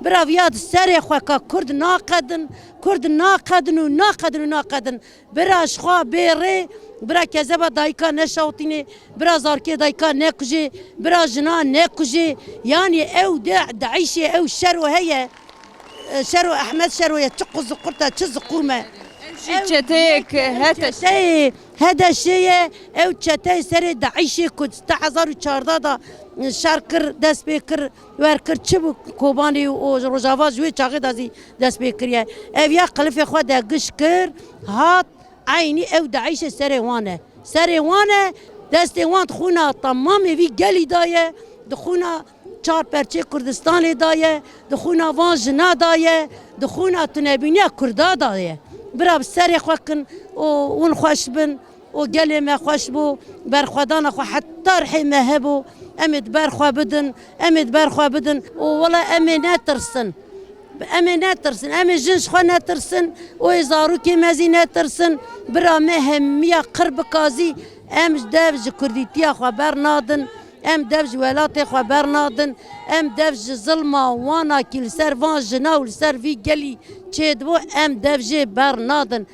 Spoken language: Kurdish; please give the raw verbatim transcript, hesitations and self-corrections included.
Bira viya di serê xwe ka Kurd naqedin, Kurd naqedin û naqedin û naqedin. Bira ji xwe bê rê, bira kezeba dayika neşawtînê, bira zarkê dayika nekujê, bira jina nekujê. Yanî ew de DAIŞê ew şero heye. E, Şero Ehmed Şero ye, çi quziqurt e, çi ziqûm e. Ew jî Ew çeteyek yek, ew HTŞ. Çeteyê HDŞ'ê ye, ew çeteyê serê DAIŞê ku di hezar û çardeh de şer kir, dest pê kir, wer kir, çi bû Kobanê û Rojava ji wê çaxê de zî dest pê kiriye. Ev ya qilifê xwe de giş kir, hat, eynî ew DAIŞê serê wan e. Serê wan e, destê wan di xwîna temamê vî gelî de ye, di xwîna çar perçê Kurdistanê de ye, di xwîna van jina de ye, di xwîna tunebîniya Kurda de ye. Bira bi serê xwe kin û hûn xweş bin û gelê me xweş bû, berxwedana xwe heta rihê me hebû, em ê di ber xwe bidin, em ê di ber xwe bidin û wela em ê netirsin. Em ê netirsin, em ê jin ji xwe netirsin û ê zarokê me zî netirsin. Bira me hemiya qir bika zî, em ji dev ji kurdîtiya xwe bernadin, em dev ji welatê xwe bernadin, em dev ji zilma wana kî li ser van jina û li ser vî gelî çêdibû, em dev jê bernadin.